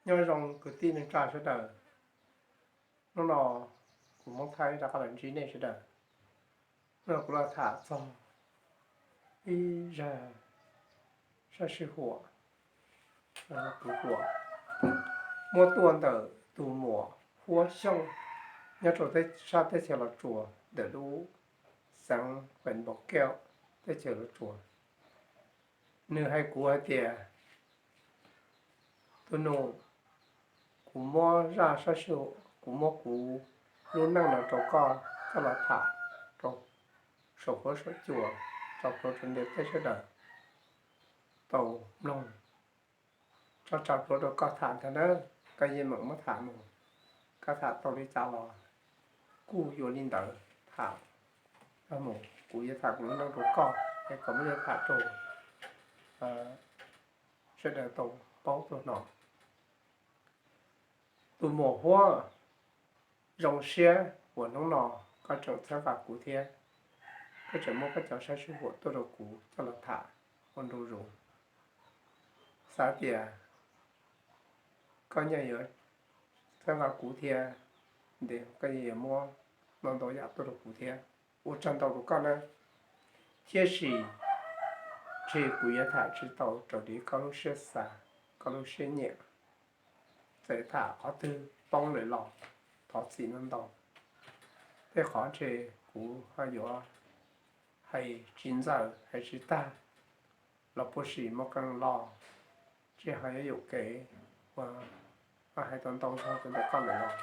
Nyob zoo kwv tij neej tsa sawv daws, hnub no kuv Hmoob Thaib rov qab los ntsib nej sawv daws. Hnub no kuv los tham txog ib zaj sab sij huam, kuv huam muab tuaj ntawm tus muam Huab Xyooj nyob rau sab teb chaws Los Tsuas ntawm lub xeev Huas Npaus Kauj teb chaws Los Tsuas. Nws hais kuv hais tias, tus nus, kuv muab zaj sab sij, kuv muab kuv lub neej no rau koj coj los tham rau saum huab saum cua, rau plhuav rau ntiaj teb sawv daws tau mloog. Tso tsam plhuav rau koj tham ntag na, koj yeej meem muab tham mus. Koj tham tau li cas los kuj yuav li ntawd tham mus, kuv yuav tham kuv lub neej rau koj es kom muab tham rau sawv daws tau paub tau hnov. Tus muam Huab, zoo siab uas hnub no koj tseem txhawb nqa kuv thiab koj tseem muab koj cov sab sij huam tuaj rau kuv coj los tham ua ntu zus. Xav tias koj yeej yuav txhawb nqa kuv thiab, koj yeej yuav muab ntau ntau yam tuaj rau kuv thiab, ua tsaug ntau rau koj na. Tiam sis ntshe kuv yuav tham tsis tau raws li koj lub siab xav, koj lub siab nyiam. Txawm tham qhov twg poob lawm los thov txim ntau ntau. Tej qhov ntshe kuv ho yuav hais tsis ntxaws hais tsis tag los puas sim muaj qee lo, tsis hais yuam kev uas hais tau ntau zog rau ntawm koj lawm los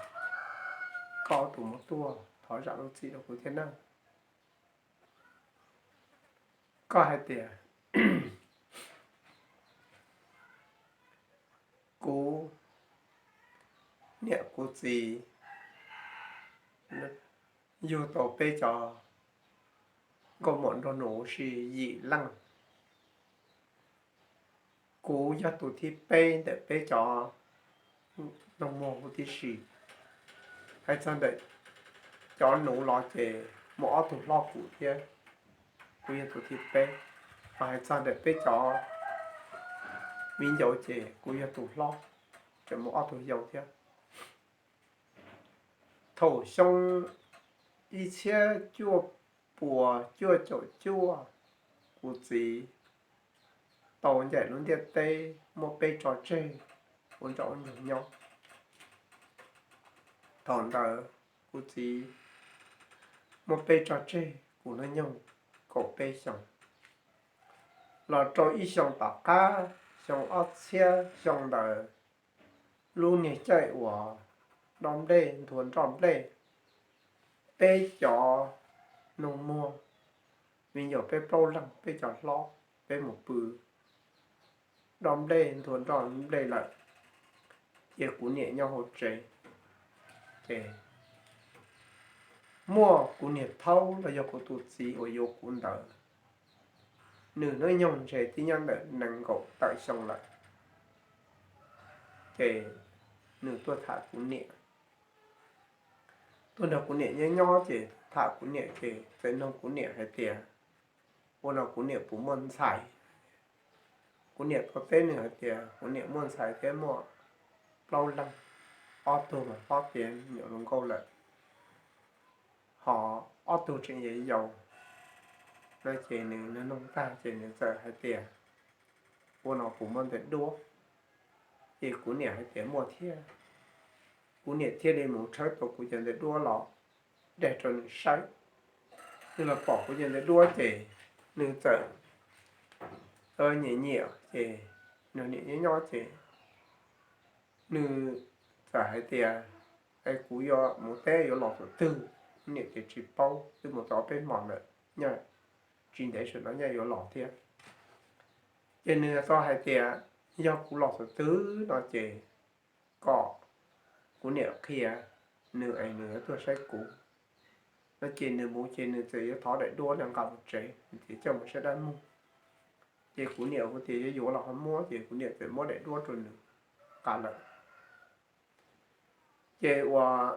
koj tus muab tuaj thov zam lub txim rau kuv thiab nawb. Koj hais tias kuv niam kuv txiv yug tau peb cov nkauj muam nraug nus huv si yim leej. Kuv yog tus thib peb ntawm peb cov nraug muag huv tib si. Hais txog ntawm cov nuv los ces muaj ob tug hlob kuv thiab, kuv yog tus thib peb. Ho hais txog ntawm peb cov viv ncaus ces kuv yog tus hlob, tseem muaj ob tug yau thiab. Thaum xyoo ib txhiab cuaj puas cuaj caum cuaj, kuv txiv tau ncaim lub ntiaj teb muab peb tso tseg ua nraum ua nroog nyob. Thaum ntawd kuv txiv muab peb tso tseg kuv hnub nyoog kaum peb xyoos. Los rau ib xyoos tom qab, xyoo ob txhiab xyoo ntawd, lub niag caij uas nroj nplej nthua nroj nplej, peb cov nus muag, me nyuam peb plaub leeg peb cov hlob peb mus pw nroj nplej nthua nroj nplej lawm, ces kuv niam nyob hauv tsev. Ces muaj kuv niag thaub los yog kuv tus txiv uas yuav kuv ntawd, nws hnub nyoog ntshe twb nyob ntawm nees nkaum tawm xyoo lawm. Ces nws tuaj tham kuv niam, tuaj nrog kuv niam nyob nyob ces tham kuv niam ces txawm nug kuv niam hais tias, ua no kuv niam puas muaj ntxhais. Kuv niam tau teb nws hais tias kuv niam muaj ntxhais thiab muaj plaub leeg, ob tug mas hlob tiav nyuam hluas nkauj lawm, ho ob tug tseem yau yau no. Ces nws nug tag ces nws txawm hais tias, ua no puas muaj ntev duab? Ces kuv niam hais tias muaj thiab. Kuv niam thiaj li mus tshawb tau kuv cov ntev duab los dag rau nws saib. Nws los pom kuv cov ntev duab ces nws txawm nyiam nyiam ces nws niam nyob nyob ces nws txawm hais tias, es kuv yuav mus teb yuav los thaum twg? Niam tias tsis paub, twb mus tau ob peb hmo lawm, nyaj tsis ntev saum no nyaj yuav los thiab. Ces nws tau hais tias, yog kuv los thaum twg no ces kom kuv niam qhia nws es nws yuav tuaj saib kuv no. Ces nws mus ces nws txawm yuav thov daim duab los nqa mus tsev, nws tias coj mus saib dab muag. Ces kuv niam kuv tias yuav yuav los ho muab, ces kuv niam txawm muab daim duab rau nws nqa lawm. Ces uas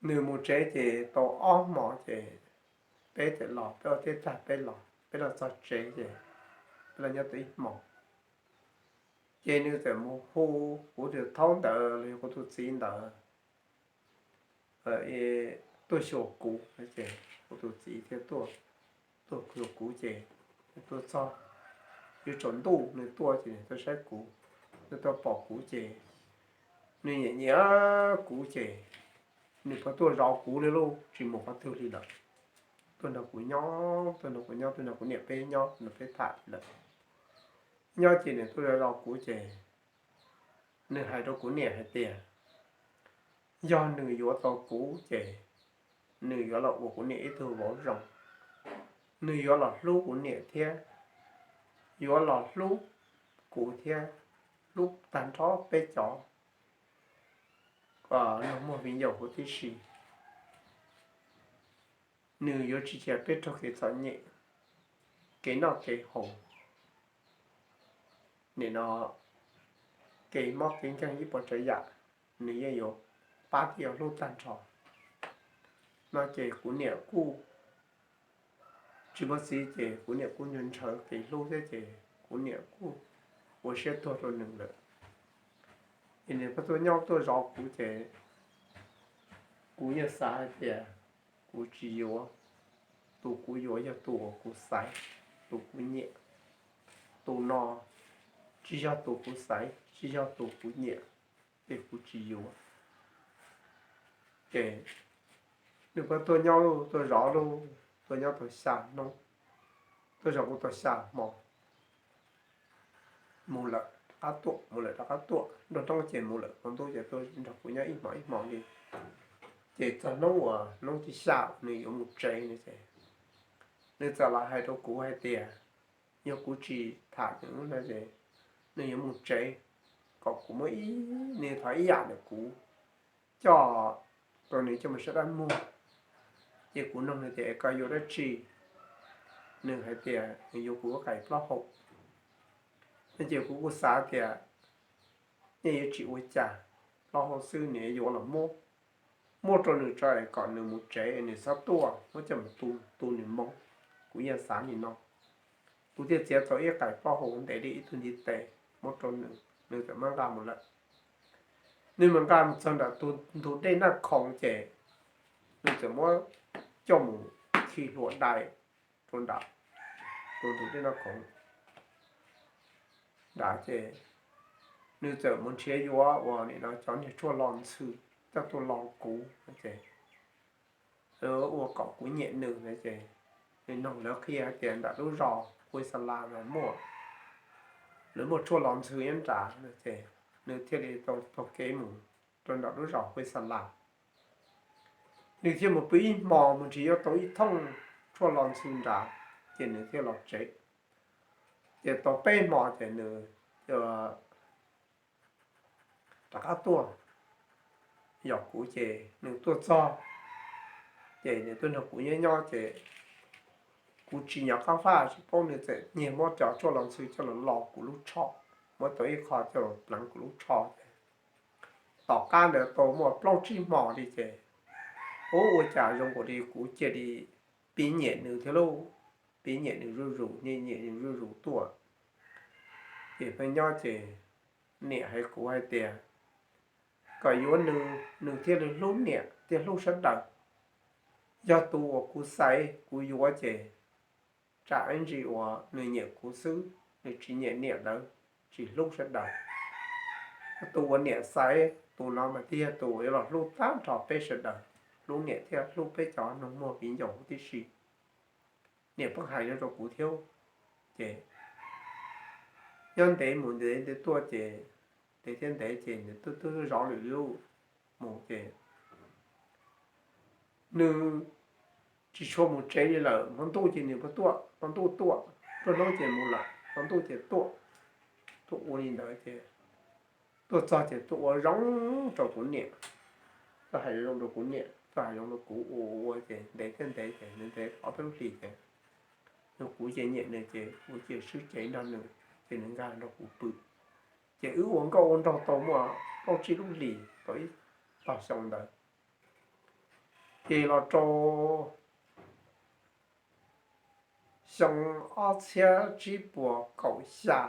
nws mus tsev ces tau ob hmo ces peb txawm los, peb ua teb tag peb los, peb los txog tsev ces peb los nyob tau ib hmo. Ces nws txawm mus hu kuv tus thaub ntawd los yog kuv tus txiv ntawd tuaj xyuas kuv. Ces kuv tus txiv thiaj tuaj, tuaj xyuas kuv ces nws tuaj txog, yuav tsaus ntuj nws tuaj ces nws tuaj saib kuv, nws tuaj pom kuv ces nws nyiam nyiam kuv ces nws pheej tuaj zov kuv li lauj, tsis mus qhov twg li lawm. Tuaj nrog kuv nyob, tuaj nrog kuv nyob, tuaj nrog kuv niam peb nyob, nrog peb tham li lawm. Nyob ces nws tuaj zov zov kuv ces nws hais rau kuv niam hais tias yog nws yuav tau kuv ces nws yuav los ua kuv niam ib tug vauv zoo, nws yuav los hlub kuv niam thiab yuav los hlub kuv thiab hlub tag nrho peb cov nus muag viv ncaus huv tib si. Nws yuav tsis cia peb raug kev txom nyem, kev noj kev haus, nim no kev mob kev nkeeg ib puas tsav yam, nws yeej yuav pab thiab yuav hlub tag nrho. No ces kuv niam kuj tsis muaj txiv ces kuv niam kuj ntshaw ntshaw kev hlub thiab ces kuv niam kuj ua siab tuag rau nws lawm. Ces nws pheej tuaj nyob tuaj zov kuv ces kuv yeej xav hais tias kuv tsis yuav, tus kuv yuav yog tus uas kuv xaiv, tus kuv nyiam. Tus no tsis yog tus kuv xaiv, tsis yog tus kuv nyiam, ces kuv tsis yuav. Ces nws pheej tuaj nyob tuaj zov, tuaj nyob tau xya hnub, tuaj zov kuv tau xya hmo, mus lawm rov qab tuaj, mus lawm rov qab tuaj, nruab hnub ces mus lawm, hmo ntuj ces tuaj nrog kuv nyob ib hmos ib hmos li. Ces txog hnub uas hnub thib xya nws yuav mus tsev no ces nws txawm los hais rau kuv hais tias yog kuv tsis tham nws no ces nws yuav mus tsev, kom kuv muab ib, nws thov ib yam ntawm kuv coj rau nws coj mus saib dab muag. Ces kuv nug nws tias koj yuav dab tsi? Nws hais tias nws yuav kuv lub qais plaub hau. No ces kuv kuj xav tias yeej yuav tsis ua cas, plaub hau xwb nws yuav los muab, muab rau nws tso es kom nws mus tsev nws txhob tuaj, muab coj mus tu tu nws moo. Kuv yeej xav li no, kuv thiaj txiav tau ib qais plaub hau ntev li ib tug ntiv tes muab rau nws, nws txawm muab nqa mus lawm. Nws mus nqa mus txog nram tus ntug dej Naj Khoom ces nws txawm muab coj mus khi hlua dai rau nram tus ntug dej Naj Khoom nrad ces nws txawm mus nrhiav yuav uas nim no cov niag tshuaj lo ntxhw coj tuaj lo kuv no ces ua kom kuv nyiam nws no ces nws noog lawv qhia hais tias nram lub zos Huis Xas Las no muaj, lawv muaj tshuaj lo ntxhw nyob nrad no ces nws thiaj li tau taug kev mus rau nram lub zos Huis Xas Las. Nws thiaj mus pw ib hmo mus nrhiav yuav tau ib thooj tshuaj lo ntxhw nrad, ces nws thiaj los tsev. Ces tau peb hmo ces nws rov qab tuaj yos kuv ces nws tuaj txog ces nws tuaj nrog kuv nyob nyob ces kuv tsis nco qab faj tsis paub nws txawm nyiag muab cov tshuaj lo ntxhw coj los lo kuv lub tsho, muab tau ib qho coj los pleev kuv lub tsho ces tom qab ntawd tau muaj plaub tsib hmo li ces ub ua cas zoo nkaus li kuv cia li pib nyiam nws thiab lauj, pib nyiam nws zuj zus, nyiam nyiam nws zuj zus tuaj. Ces pheej nyob ces niam hais kuv hais tias kom yuav nws, nws thiaj li hlub niam thiaj hlub sawv daws. Yog tus uas kuv xaiv kuv yuav ces tsam ib ntsis uas nws nyiam kuv xwb, nws tsis nyiam niam lawv, tsis hlub sawv daws. Tus uas niam xaiv tus no mas thiaj yog tus uas yuav los hlub tag nrho peb sawv daws, hlub niam thiab hlub peb cov nus muag viv ncaus huv tib si. Niam pheej hais no rau kuv thiab. Ces nyob ntev mus ntev ntev tuaj ces ntev thiab ntev ces nws twb twb zov lwm lub mus ces nws tsis tshua mus tsev li lawm, hmo ntuj ces nws pheej tuaj, hmo ntuj tuaj, nruab hnub ces mus lawm, hmo ntuj ces tuaj. Tuaj ua li ntawd ces tuaj txog ces tuaj ua zoo rau kuv niam, tuaj hais zoo rau kuv niam, tuaj hais zoo rau kuv ua ua ces ntev thiab ntev ces ntev ntev ob peb lub hlis ces nws, kuv ces nyiam nws ces kuv cia swb cev nrog nws, ces nws nkag nrog kuv pw. Ces wb ua nkauj ua nraug tau muaj plaub tsib lub hlis tau ib tog xyoo ntawd. Ces los rau xyoo ob txhiab tsib puas kaum xya,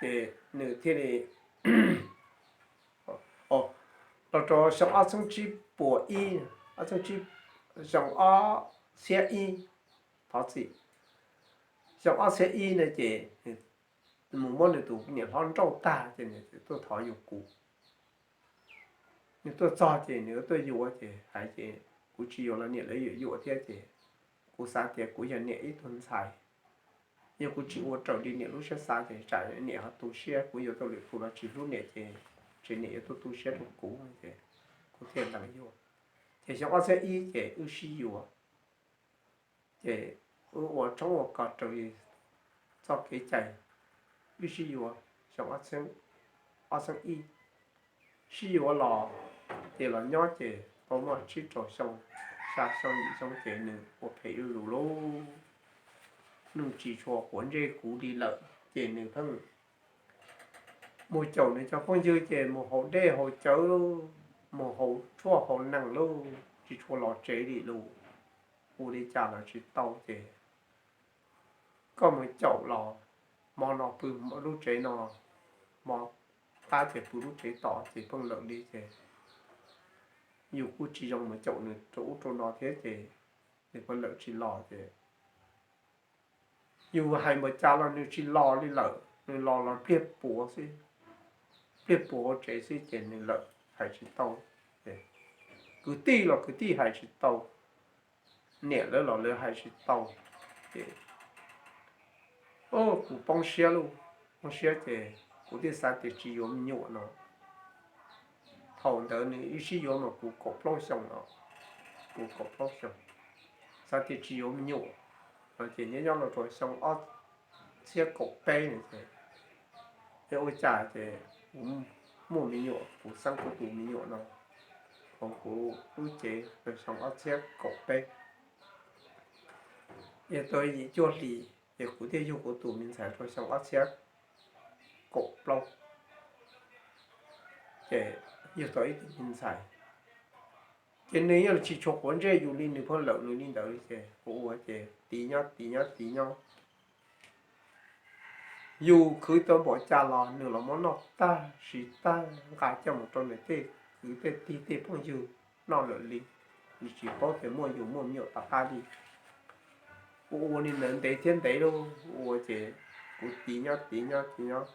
Ces nws thiaj li, los rau xyoo ob txhiab tsib puas ib, ob txhiab tsib, xyoo ob txhiab ib, thov txim, xyoo ob txhiab ib na ces mus muab nws tus niam hlob nrauj tag ces nws tuaj thov yuav kuv. Nws tuaj txog ces nws tuaj yuav ces hais ces kuv tsis yuav los niam lawv yuam yuam thiab ces kuv xav tias kuv yog niam ib tug ntxhais, yog kuv tsis ua raws li niam lub siab xav ces tsam niam ho tu siab, kuv yuav tau lwm tus los tsis hlub niam ces, ces niam yuav tu tu siab rau kuv ces kuv thiaj lees yuav. Ces xyoo ob txhiab ib ces wb sib yuav, ces wb ua tshoob ua kos raws li txoj kev cai, wb sib yuav xyoo ob txhiab ib, sib yuav los ces los nyob ces tau muaj tsib rau xyoo, xya xyoo yim xyoo ces nws ua phem zuj zus lauj, nws tsis tshua quav ntsej kuv li lawm ces nws pheej mus caum nws cov phooj ywg ces mus haus dej haus cawv, mus haus tshuaj haus nees lauj, tsis tshua los tsev li lauj. Ua li cas los tsis tau ces koj mus caum los, hmo no pw lub tsev no, hmo qab ces pw lub tsev tod ces pheej lawm li ces yus kuj tsis zoo mus caum nws rau ub rau no thiab ces nws pheej lawm tsis los ces yus hais npaum cas los nws tsis los li lawm, nws los los pliag puav xwb, pliag puav hauv tsev xwb ces nws lawm hais tsis tau. Kwv tij los kwv tij hais tsis tau, niam lawv los lawv hais tsis tau. Ces kuv poob siab lauj, poob siab ces kuv thiaj xav tias tsis yuav me nyuam no. Thaum ntawd nws wb sib yuav mas kuv kaum plaub xyoo no, kuv kaum plaub xyoo, xav tias tsis yuav me nyuam no ces nyob nyob los rau xyoo ob txhiab kaum peb no ces, es ua cas ces kuv muaj me nyuam, kuv xeeb kuv tus me nyuam no hauv kuv lub cev rau xyoo ob txhiab kaum peb. Yog tau yim cuaj hlis ces kuv thiaj yug kuv tus me ntxhais rau xyoo ob txhiab kaum plaub, ces yug tau ib tug me ntxhais. Ces nws yeej tsis tshua quav ntsej yus li, nws pheej lawm nws li ntawd li ces kuv ua ces tiv nyob tiv nyob tiv nyob. Yus khwv tau npaum cas los nws los muab noj tag siv tag, nqa coj mus rau nws tej kwv tej tij tej phooj ywg noj lawm li. Nws tsis paub tias muaj yus muaj me nyuam tom qab li. Kuv ua li ntawd ntev thiab ntev lauj, ua ces kuv tiv nyob tiv nyob tiv nyob,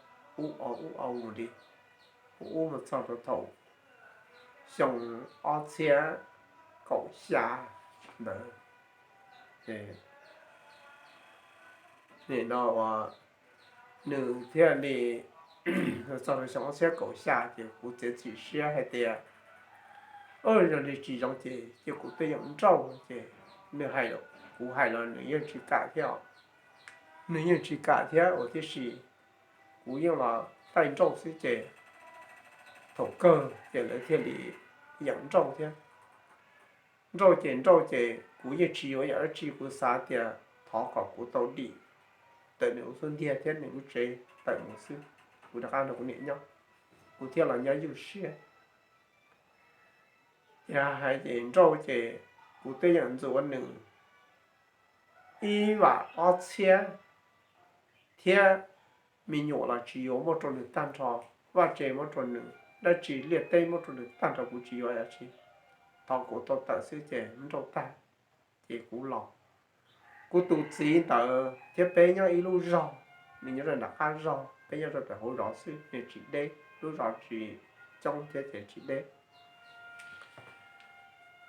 ub o ub o mus li, ub mus txog rau thaum xyoo ob txhiab kaum xya ntawd. Ces nim no uas nws thiaj li txog rau xyoo ob txhiab kaum xya ces kuv txiav txim siab hais tias, yog li tsis zoo ces cia kuv tuaj yeem nrauj ces nws hais, kuv hais los nws yeej tsis kam thiab os. Nws yeej tsis kam thiab uas tiam sis kuv yeej los taij nrauj xwb ces thaum kawg ces lawv thiaj li yeem nrauj thiab. Nrauj ces nrauj ces kuv yeej tsis yuav yam dab tsi, kuv xav tias thov kom kuv tau dim tawm nws lub xub ntiag thiab nws lub tsev tawm mus xwb, kuv rov qab nrog kuv niam nyob, kuv thiaj los nyob ywj siab. Ces hais ces nrauj ces kuv twb yeem ntxuav nws ib vam ob txhiab thiab me nyuam los tsis yuav muab rau nws tag nrho, vaj tse muab rau nws, dab tsi liaj teb muab rau nws tag nrho, kuv tsis yuav dab tsi. Thov kuv tau tawm xwb ces nrauj tag ces kuv los. Kuv tus txiv ntawd thiab peb nyob ib lub zos, nws nyob rau nram qab zos, peb nyob rau pem hauv zos xwb, nws tsis deb, lub zos tsis coob thiab ces tsis deb.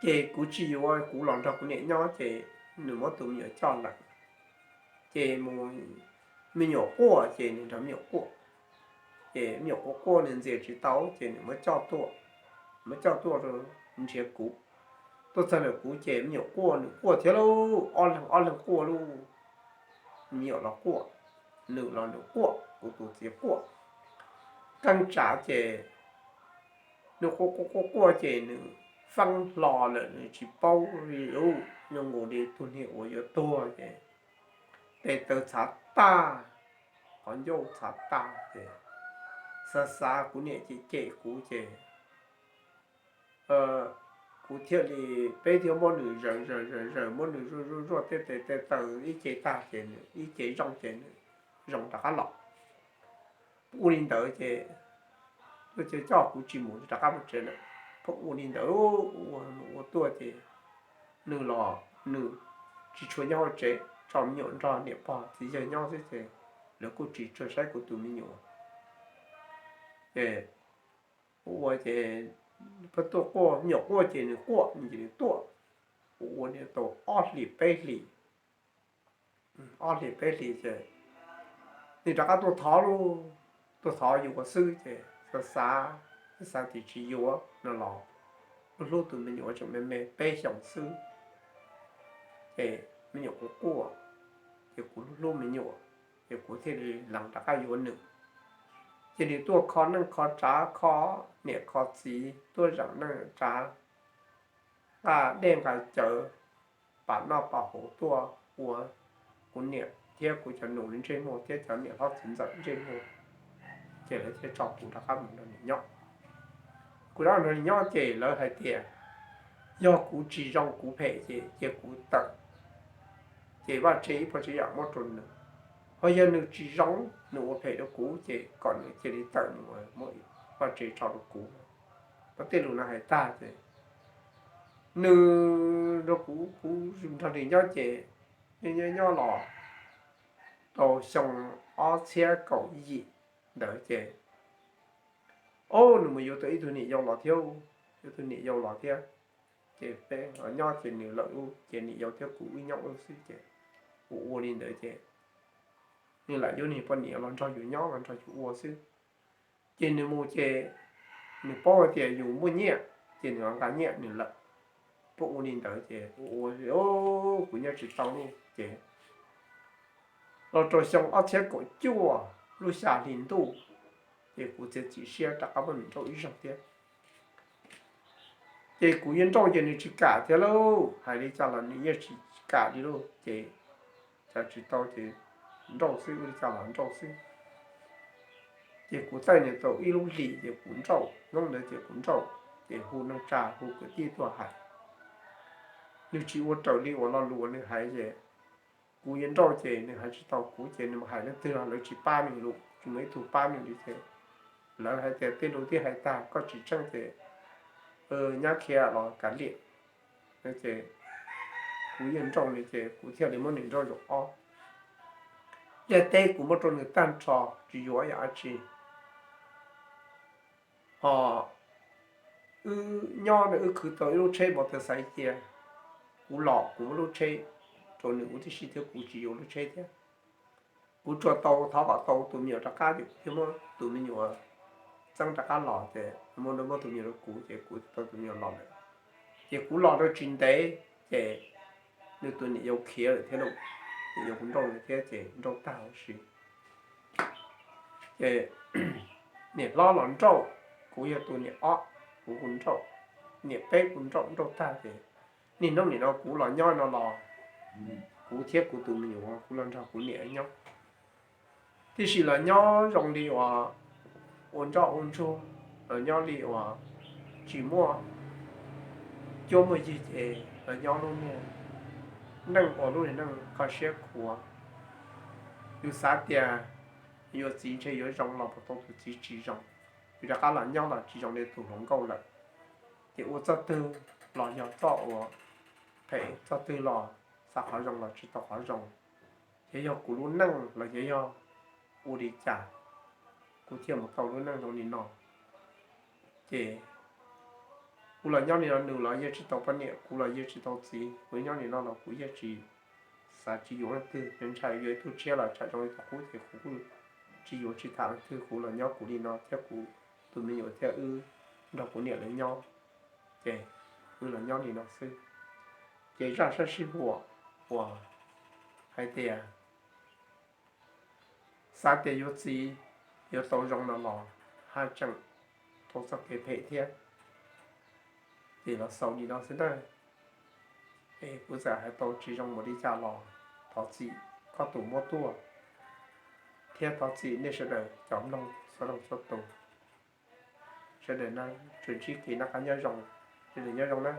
Ces kuv tsis yuav, kuv los nrog kuv niam nyob ces nws muab tus me nyuam coj lawm. Ces mus, me nyuam quaj ces nws nrog me nyuam quaj. Ces me nyuam quaj quaj nws ntxias tsis tau ces nws muab coj tuaj, muab coj tuaj rau nrhiav kuv. Tuaj txog ntawm kuv ces me nyuam quaj, nws quaj thiab lauj, ob leeg ob leeg quaj lauj. Me nyuam los quaj, nws los nws quaj, kuv tus txiv quaj. Qee tsav ces nws quaj quaj quaj quaj ces nws feeb hlo lawm, nws tsis paub li, zoo nkaus li tus niag uas yuav tuag ces tes taw txhav tag, qhov ncauj txhav tag ces xav xav kuv niam cem cem kuv ces kuv thiaj li, peb thiaj muab nws zaws zaws zaws zaws, muab nws zuaj zuaj zuaj tej tes tej taw ib ce tag ces nws ib ce zoo ces nws zoo rov qab los. Ua li ntawd ces tuaj coj kuv tsis mus rov qab mus tsev lawm. Pheej ua li ntawd, ua mus ua tuaj ces nws los nws tsis tshua nyob hauv tsev, tso me nyuam nrog niam pog txiv yawg nyob xwb ces lawv kuj tsis tshua saib kuv tus me nyuam. Ces ua ces pheej tuaj quaj, me nyuam quaj ces nws quaj, nws ces nws tuaj. Ua ua tau ob hlis peb hlis, ob hlis peb hlis ces nws rov qab tuaj thov lauj, tuaj thov yuav xwb ces xav xav, xav tias tsis yuav no los, hlub hlub tus me nyuam tseem me me peb xyoos xwb. Ces me nyuam kuv quaj, ces kuv hlub hlub me nyuam, ces kuv thiaj li lees rov qab yuav nws. Ces nws tuaj kho neej kho tsav, kho niam kho txiv, tuaj zeem neej tsav, nqa dej nqa cawv, pam noj pam haus tuaj ua kuv niam thiab kuv cov nus ntsej muag thiab cov niam hlob txiv ntxawm ntsej muag, ces lawv thiaj tso kuv rov qab mus nrog nws nyob. Kuv rov nrog nws nyob ces lawv hais tias yog kuv tsis zoo kuv phem ces cia kuv tawm, ces vaj tse ib puas tsav yam muab rau nws. Ho yog nws tsis zoo, nws ua phem rau kuv ces kom nws cia li tawm mus, vaj tse tso rau kuv. Tau tej lus no hais tag ces nws nrog kuv, kuv nrog nws nyob ces nyob nyob los rau xyoo ob txhiab kaum yim ntawd ces, o, nws mus yuav tau ib tug niam yau los thiab, yuav tug niam yau los thiab. Ces peb nyob ces nws lawm ub ces niam yau thiab kuv wb nyob ub xwb ces ua ua li ntawd ces nws lam yuav nws poj niam los nrog yus nyob los nrog yus ua xwb. Ces nws mus ces nws paub hais tias yus muaj nyiaj ces nws nqa nyiaj nws lawm. Pheej ua li ntawd ces ua ua, kuv nyob tsis tau li ces los rau xyoo ob txhiab kaum cuaj lub xya hli ntuj, ces kuv txiav txim siab rov qab muab nws nrauj ib zaug thiab. Ces kuv yuav nrauj ces nws tsis kam thiab lauj, hais li cas los nws yeej tsis kam li lauj. Ces cas tsis tau ces nrauj xwb, ua li cas los nrauj xwb. Ces kuv txawj nws tau ib lub hlis ces kuv nrauj, hnub ntawd ces kuv nrauj, ces hu neej tsa hu kwv tij tuaj hais. Nws tsis ua raws li uas lo lus uas nws hais ces kuv yuav nrauj ces nws hais tsis tau kuv ces nws mus hais leej twg los lawv tsis pab nws lus, tsis muaj ib tug pab nws li ces lawv hais tias tej lus twb hais tag koj tsis tseeb ces nyab khiav los kav liam. Ces kuv yeej nrauj nws ces kuv thiaj li muab nws nrauj zaum ob. Liaj teb kuv muab rau nws tag nrho tsis yuav ib yam dab tsi. Ho wb nyob wb khwv tau ib lub tsheb mos tawg xaiv cia, kuv los kuv muab lub tsheb rau nws ua tib si thiab kuv tsis yuav lub tsheb thiab. Kuv tsuas tau thov kom tau tus me nyuam rov qab ces kuv thiaj muab tus me nyuam txeeb rov qab los ces muab, muab tus me nyuam rau kuv ces kuv tau tus me nyuam los lawm. Ces kuv los rau tsis ntev ces nws tus niam yau khiav lawm thiab lauj. Niam yau kuv nrauj nws thiab ces nrauj tag huv si. Ces niam hlob los nrauj, kuv yog tus niam ob, kuv kuj nrauj, niam peb kuv nrauj, nrauj tag ces niaj hnub nim no kuv los nyob no los kuv thiab kuv tus me nyuam kuv los nrog kuv niam nyob. Tiam sis los nyob zoo li uas ua ntsoj ua ntsuag, los nyob li uas tsis muaj cuab muaj yig ces los nyob lub niag neej ua lub niag neej kho siab khuav. Yus xav tias yuav txiv ntshe yuav zoo los puas tau tus txiv tsis zoo. Yus rov qab los nyob los tsis zoo li tus hluas nkauj lawm. Ces ua txoj twg los yog txoj uas phem, txoj twg los xav qhov zoo los tsis tau qhov zoo. Ces yog kuv lub neej los yog, yog ua li cas kuv thiaj mus tau lub neej zoo li no. Ces kuv los nyob li no, nws los yeej tsis tau poj niam, kuv los yeej tsis tau txiv, kuv nyob li no los kuv yeej tsis xav tsis yuav leej twg, ntshai yuav ib tug tshiab los tsam zoo li tus qub ces kuv kuj tsis yuav tsis tham leej twg, kuv los nyob kuv li no thiab kuv tus me nyuam thiab wb nrog kuv niam lawv nyob, ces wb los nyob li no xwb. Ces zaj sab sij huam uas hais tias xav tias yuav txiv yuav tau zoo no los haj tseem tau txoj kev phem thiab. Ces los xaus li no xwb ntag. Es kuv txawm hais tau tsis zoo mus li cas los thov txim koj tus muab tuaj, thiab thov txim nej sawv daws cov mloog txhua leej txhua tus. Sawv daws na, tsuas ntsib kev noj qab nyob zoo, sawv daws nyob zoo na.